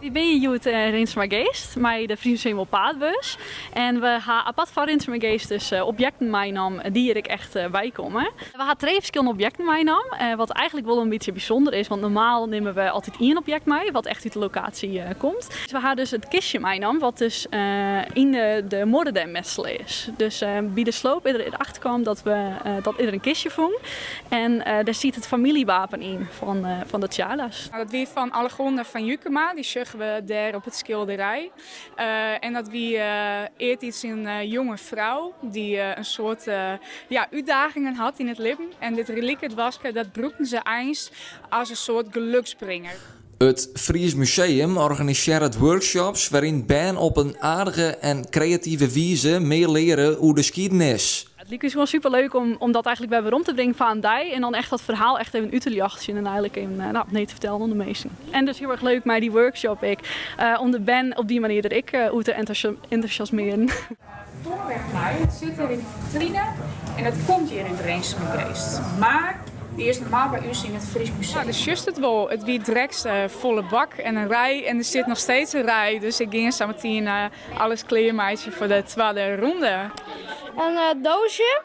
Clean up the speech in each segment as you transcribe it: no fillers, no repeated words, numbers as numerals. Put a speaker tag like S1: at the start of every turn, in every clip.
S1: Wy binne hjoed yn Rinsumageast mei de Fries Museum op Paadbus. En we ha apart foar Rinsumageast dus objekten meinaam dy't hjir ek echt weikomme. We ha trije ferskillende objekten meinaam, wat eigentlik wol in bytsje bysûnder is, want normaal nimme we altyd ien objekt mei wat echt út de lokaasje komt. We ha dus it kistje meinaam wat dus yn de muorre dêr metsele is. Dus by de sloop is der achter kaam dat we dat is der in kistje fûn en dêr siet it famyljewapen yn fan de Tjaarda's.
S2: Dat wie fan Allegonda van Jukema, dy sjogge we dêr op it skilderij. En dat wie eartiids in jonge frou dy't in soad ja, útdagingen hat yn it libben. En dit relikendoaske dat brûkten se eins as in soart geluksbringer.
S3: It Fries Museum organisearret workshops wêryn't bern op in aardige en kreative wize mear leare oer de skiednis.
S1: It like ús gewoan super leuk om dat eigentlik wer werom te bringen foar in dei en dan echt dat ferhaal echt even út te ljochtsjen en eigentlik even nou, opnij te fertellen oan de minsken. En dus hiel erch leuk mei dy workshop ek, om de bern op dy manier der ek oer te entûsjasmearen.
S2: Tongerwegmei, it sit hjir yn de fitrine en it komt hjir út Rinsumageast. Mar dy is normaal by ús yn it Frysk Museum. Dus sjochst it wol, it wie drekt folle bak en in rij en der sit noch steeds in rij. Dus ik gean sa metien alles klearmeitsjen foar de twadde ronde.
S4: In doosje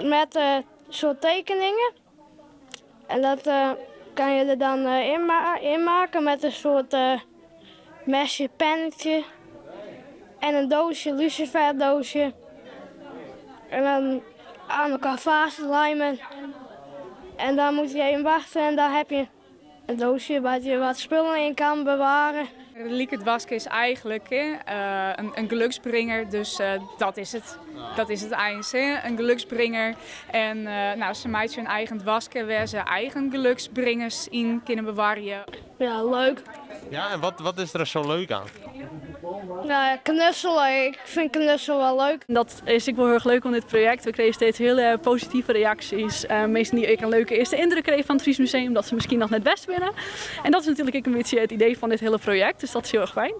S4: met soort tekeningen. En dat kan je er dan in maken met een soort mesje, pennetje. En een doosje, luciferdoosje. En dan aan elkaar vastlijmen. En dan moet je even wachten en dan heb je een doosje waar je wat spullen in kan bewaren.
S2: Relikendoaske is eigentlik in geluksbringer, dus dat is it. Dat is it eins, hè? In geluksbringer. En nou, se meitsje hun eigen doaske wêr't se eigen geluksbringers yn kinne bewarje.
S4: Ja, leuk.
S5: Ja, en wat is der sa leuk oan?
S4: Nou, knutselen. Ik vind knutselen wel leuk.
S1: Dat is ek wol hiel erch leuk oan dit projekt. We krije steeds hiele positive reaksjes. Minsken dy't ek in leuke earste yndruk krije fan it Fries Museum, dat se miskien noch net west binne. En dat is natuerlik ek in bytsje it idee fan dit hiele projekt, dus dat is hiel erch fijn.